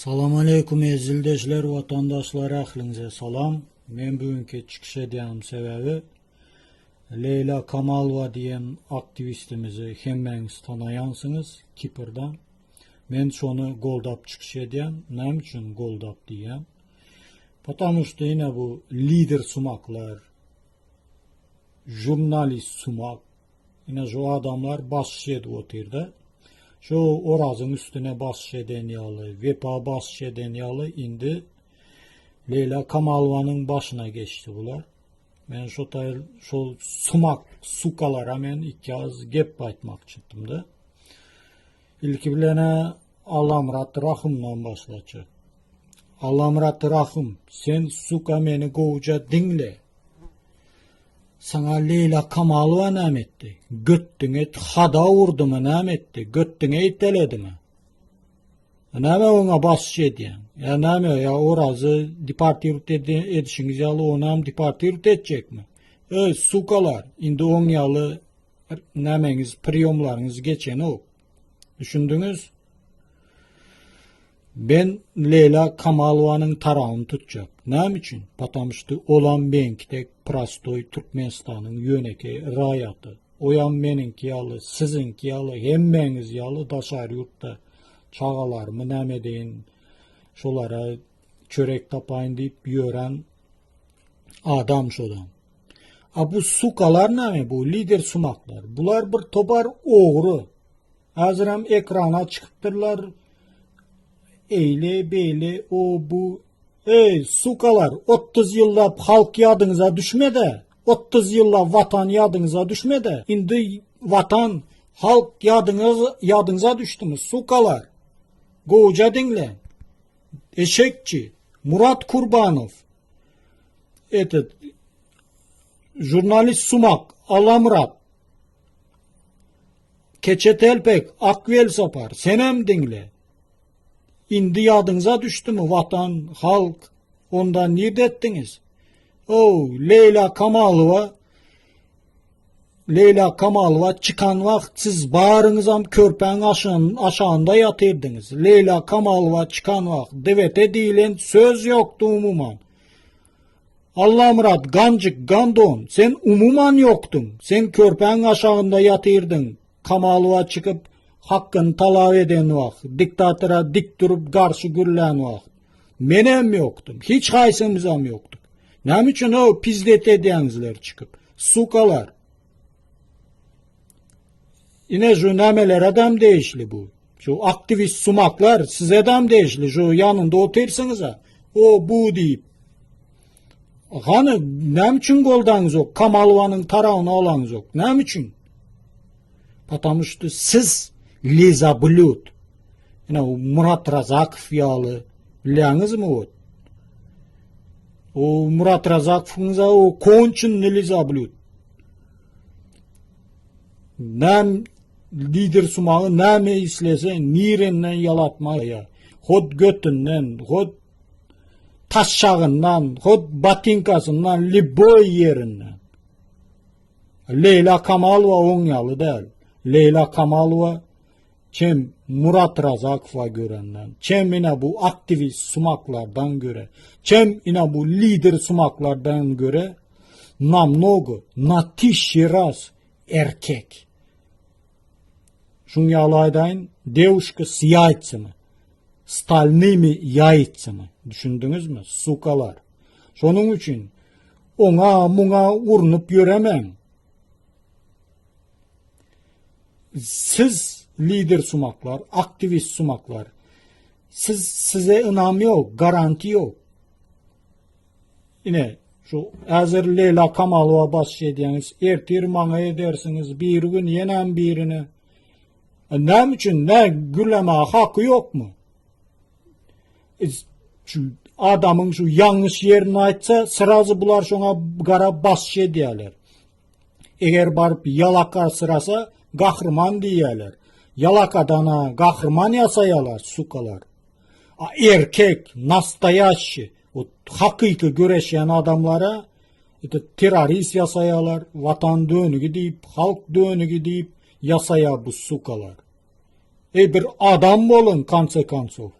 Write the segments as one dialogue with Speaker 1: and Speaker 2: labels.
Speaker 1: Salam aleýkum eziz ildeşler watandaşlar ähliňize salam. Men bu günki çykyş edýänim sebäbi Leýla Kamalowa diýen aktiwistimizi hemmäňiz tanaýansyňyz Kiprdan. Men şony goldap çykyş edýän. Näme üçin goldap diýýän? Потому что ine bu lider sumaklar, žurnalist sumak, Ine şu adamlar basyş edip otyrda. Şu Orazyň üstüne basyş eden ýaly, Wepa basyş eden ýaly indi Leýla Kamalowanyň başyna geçdi bular. Men şu taýl şol sumak sukalara men iki az gep aýtmakçydym-da. Ilki bilen Allamyrat Rahymdan başlaçak. Allamyrat Rahym, sen suka meni gowja diňle. Saňa Leýla Kamalowa näme etdi? Götdiňe hada urdymy näme etdi? Götdiňe iteledimi? Näme oňa basyş edýäň? Ýa näme ýa Orazy deportirowat edişiňiz ýaly onam deportirowat etjekmi? Öý sukalar, indi oň ýaly nämeňiz priýomlaryňyz geçenok. Düşündiňiz? Ben Leýla Kamalowanyň tarabyny tutjak. Näme üçin? Потому что olam meňki dek prostoý Türkmenistanyň ýönekeý raýaty. Oýam meniňki ýaly, siziňki ýaly, hemmäňiz ýaly daşary ýurtda çagalarymy näme edeýin, şolara çörek tapaýyn diýip ýören adam şodam. A bu sukalar näme bu lider sumaklar? Bular bir topar ogry. Häzirem ekrana çykypdyrlar. Eýle, beýle, o, bu. Eý, sukalar, 30 ýyllap halk ýadyňyza düşmedi. 30 ýyllap watan ýadyňyza düşmedi. Indi watan, halk ýadyňyz ýadyňyza düşdümi, sukalar? Gowja diňläň. Eşekçi, Murat Kurbanow. Этот jurnalist sumak Allamyrat. Keçe telpek, ak welsapar, senem diňle. Indi ýadyňyza düşdümi watan, halk, onda nirde etdiňiz? Ow, Leýla Kamalowa, Leýla Kamalowa çykan wagt siz baryňyzam körpäň aşagynda ýatyrdyňyz. Leýla Kamalowa çykan wagt DWT diýlen söz ýokdy umuman. Allamyrat ganjyk gandon sen umuman ýokduň sen körpäň aşagynda ýatyrdyň Kamalowa çykyp hakkyny talap eden wagt diktatora dik durup garşy gürlän wagt menem ýokdum hiç haýsymyzam ýokduk näme üçin o pizdet edýäňizler çykyp sukalar ine şu nämeleredem degişli bu şu aktiwist sumaklar sizedem degişli şu ýanynda otyrsyňyza o bu diýip Hany näme üçin goldaňyzok Kamalowanyň tarawyny alaňyzok näme üçin Потому что siz lizablyud ine Murat Razakow ýaly bilýäňizmi o o Murat Razakowyň o konçenny lizablyud Näm lider sumagy näme islese nirenden ýalatmaýa. Hot götünden, hot taşşagyndan, hot batinkasyndan, liboý ýerinden. Leýla Kamalowa oň ýaly däl. Leýla Kamalowa çem Murat Razakowa görenden, çem ine bu aktiwist sumaklardan göre, çem ine bu lider sumaklardan göre namnogo, na tysячi raz erkek. Şuň ýaly aýdaýyn, dewuşka s ýaýtsamy, stalnymy ýaýtsamy, düşündiňizmi, sukalar. Şonuň üçin oňa muňa urnup ýöremäň. Siz lider sumaklar, aktiwist sumaklar, siz size ynam ýok, garanti ýok. Ine, şu häzir Leýla Kamalowa basyş edýäňiz, ertir maňa edersiňiz, biri gün ýenem birine. E, näme üçin? Nä gürlemäge haky ýokmy? E, şu adamyň şu ýalňyş ýerini aýtsa, srazy bular şoňa gara basyş edýärler. Eger baryp ýalaka syrasa, gahryman diýýärler. Ýalakadana gahryman ýasaýarlar, sukalar. A erkek, nastoýaşşi, o hakyky göreşýän adamlara ite terrorist ýasaýarlar, watan dönügi diýip, halk dönügi diýip ýasaýar bu sukalar. Ey bir adam boluň konce koncow.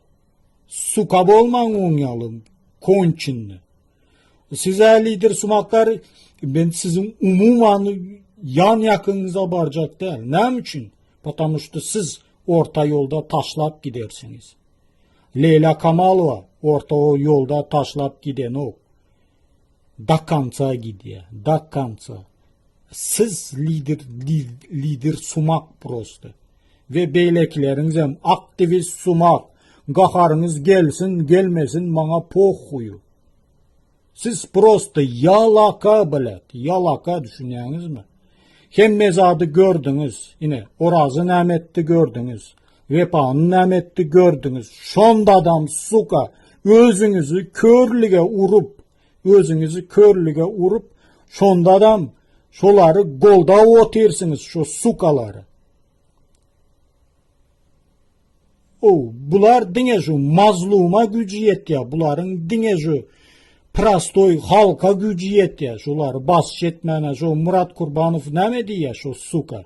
Speaker 1: Suka bolmaň oň ýaly konçinli. Size lider sumaklar men siziň umuman ýan ýakyňyza barjak däl. Näme üçin? Потому что siz orta ýolda taşlap gidersiňiz. Leýla Kamalowa orta ýolda taşlap gidenok. Do konca gidýär. Do konca. Siz lider lider sumak prosto. We beýlekileriňizem aktiwist sumak. Gaharyňyz gelsin gelmesin maňa pohuýu. Siz prosto ýalaka blet, ýalaka düşünýäňizmi? Hemme zady gördüňiz. Ine, Orazy näme etdi gördüňiz. Wepany näme etdi gördüňiz. Şondadam suka özüňizi körlüge urup, özüňizi körlüge urup, şondadam şolary goldap otyrsyňyz şu sukalary. O, bular diňe şu mazluma güýji ýetýär, bularyň diňe şu prostoý halka güýji ýetýär, şulary basyş etmäne, şu Murat Kurbanow näme diýýär şu suka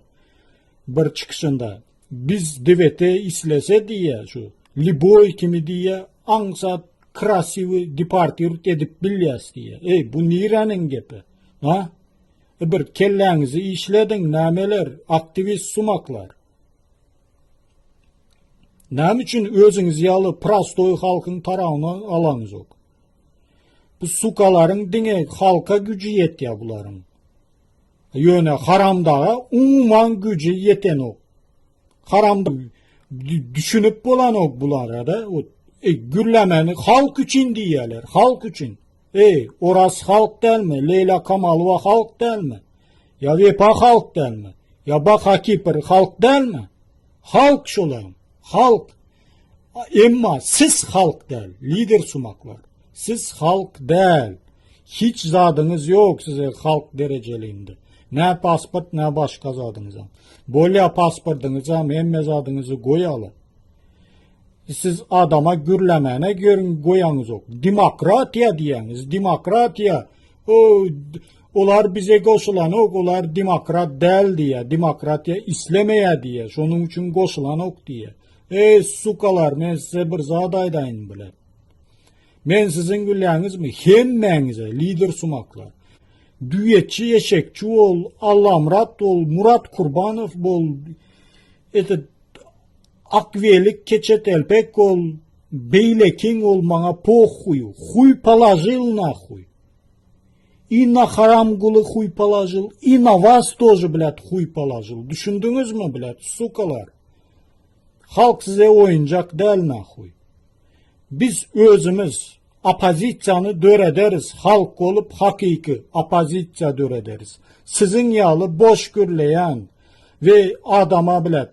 Speaker 1: bir çykyşynda, biz DWT islese diýýär şu liboý kimi diýýär, aňsat krasiwy deportirut edip bilýäs diýýär. Eý, bu niräniň gepi? Ha? E bir kelläňizi işlediň nämeler, aktiwist sumaklar. Näme üçin özüňiz ýaly prostoý halkyň tarabyny alaňyzok? Bu sukalaryň diňe halka güji ýetýär bularyň. Ýöne haramdaga umuman güji ýetenok. Haram düşünip bolanok bulara da. E, gürlemeni halk üçin diýýärler, halk üçin. Ey, Oraz halk dälmi? Leýla Kamalowa halk dälmi? Ýa Wepa halk dälmi? Ýa Baka Kipr halk dälmi? Halk şolam, halk. Emma siz halk däl, lider sumaklar. Siz halk däl. Hiç zadyňyz ýok size halk derejelinde. Ne pasport, ne başga zadyňyzam. Bolýa pasportyňyzam, hemme zadyňyzy goýaly. Siz adama gürlemäne görüň goýaňyzok. Demokratiýa diýýäňiz, demokratiýa. O olar bize goşulanok, olar demokrat däl diýýär, demokratiýa islemeýär diýýär, şonuň üçin goşulanok diýýär. Eý, sukalar, men size bir zat aýdaýyn bile. Men siziň bilýäňizmi, hemmäňize lider sumaklar. Düýeçi, eşekçi bol, Allamyrat bol, Murat Kurbanow bol, этот Akwelik keçe telpek ol beýlekiň ol maňa pohuý huý polažil nahuý i na haramguly huý polažil i na was тоже blät huý polažil düşündiňizmi blät sukalar halk size oýunjak däl nahuý biz özümiz opozisiýany dörederis halk bolup hakyky opozisiýa dörederis siziň ýaly boş gürleýän we adama blät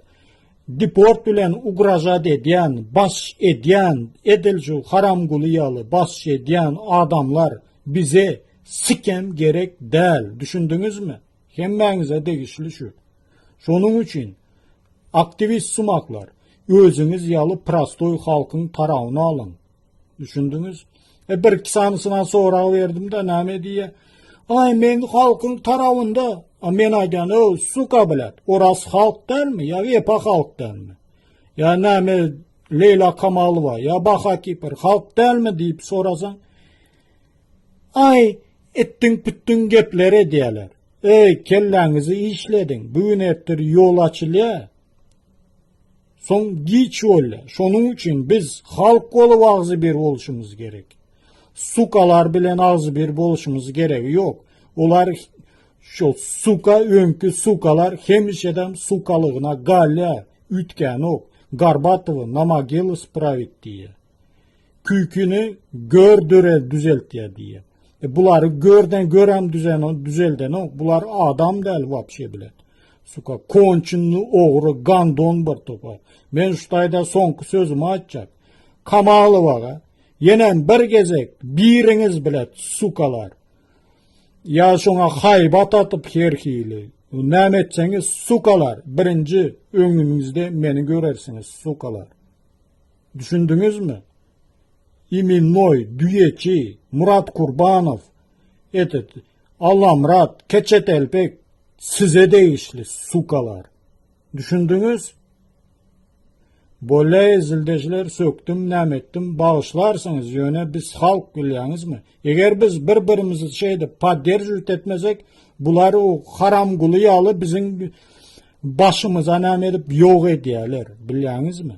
Speaker 1: Deport bilen ugražat edýän, basyş edýän, edil şu Haramguly ýaly basyş edýän adamlar bize sikem gerek däl, düşündiňizmi? Hemmäňize degişli şu. Şonuň üçin aktiwist sumaklar, özüňiz ýaly prostoý halkyň tarabyny alyň. Düşündiňiz? E bir iki sanysyna sorag berdim-de, näme diýýär? Aý, men halkyň tarabynda. A men aýdýan, o, suka bilet. Oraz halk dälmi? Ýa Wepa halk dälmi? Ýa näme Leýla Kamalowa, ýa Baha Kipr halk dälmi diýip sorasaň, aý, etdiň pütdiň gepler edýärler. Eý, kelläňizi işlediň. Bu gün ertir ýol açylýar. Soň giç bolýar. Şonuň üçin biz halk bolup agzybir bolşumyz gerek. Sukalar bilen agzybir bolşumyz geregi ýok. Olar şo suka öňki sukalar hemişedem sukalygyna galýar, üýtgänok. Garbatowy na mogilu spravit diýýär. Küýkini gör döre düzeltýär diýýär. E bulary görden görem düzen düzeldenok. Bular adam däl wapşe bilen. Suka konçinli ogry gandon bir topar. Men şu taýda soňky sözümi aýtjak. Kamalowaga ýenem bir gezek biriňiz bilet sukalar. Ýa şoňa haýbat atyp her hili. Näme etseňiz sukalar birinji öňüňizde meni görersiňiz sukalar. Düşündiňizmi? Imennoý, Düýeçi, Murat Kurbanow, etet, Allamyrat, Keçe Telpek size degişli, sukalar. Düşündiňiz? Bolýa ezildeşler sökdüm näme etdim bagyşlarsyňyz ýöne biz halk bilýäňizmi? Eger biz bir birimizi şeýdip podderžiwt etmesek bular o haramguly ýaly biziň başymyza näme edip ýok edýäler bilýäňizmi?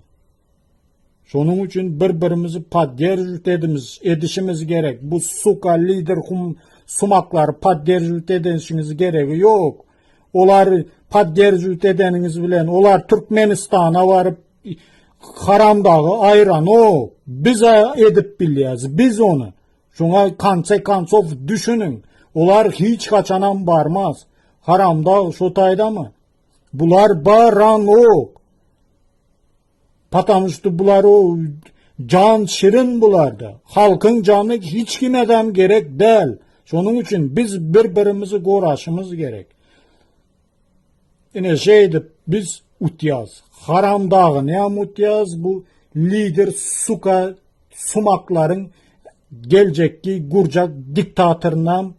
Speaker 1: Şonuň üçin bir birimizi podderžiwt edimiz edişimiz gerek. Bu suka lider hum sumaklary podderžiwt edişiňiz geregi ýok. Olar podderžiwt edeniňiz bilen olar Türkmenistana baryp haramdagy aýranok. Biz edip bilýäs biz ony. Şoňa konce koncow düşüniň. Olar hiç haçanam barmaz. Haramdag şo taýdamy? Bular baranok. Потому что bular o can şirin bularda. Halkyň jany hiç kimedem gerek däl. Şonuň üçin biz bir-birimizi goraşymyz gerek. Ine şeýdip biz utýas. Haram dagyny hem utýas bu lider suka sumaklaryň geljekki gurjak diktatorynam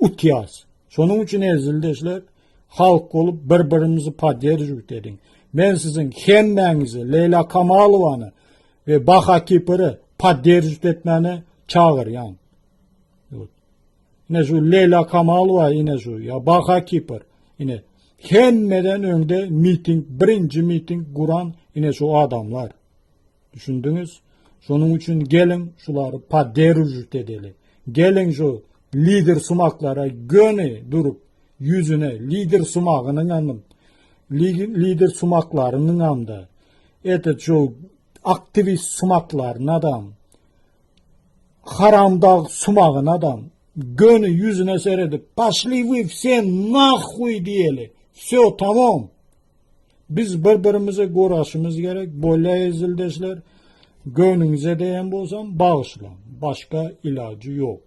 Speaker 1: utýas. Şonuň üçin ezildeşler halk bolup bir-birimizi podderžiwt ediň. Men siziň hemmäňizi Leýla Kamalowany we Baha Kipiri podderžiwt etmäne çagyrýan. Ine şu Leýla Kamalowa ine şu ýa Baha Kipir ine hemmeden öňde miting birinji miting guran ine şu adamlar. Düşündiňiz? Şonuň üçin geliň şulary podderžiwt edeli. Geliň şu lider sumaklara göni durup ýüzüne lider sumagynyň hem lider sumaklarynyň hem-de etet şu aktiwist sumaklaryna da haramdag sumagyna da göni ýüzüne seredip poşli вы все nahhuý diýeli. Vse tamam. Biz bir-birimize goraşymyz gerek. Bolýa ezildeşler. Göwnüňize degen bolsam bagyşlaň. Başga ilajy ýok.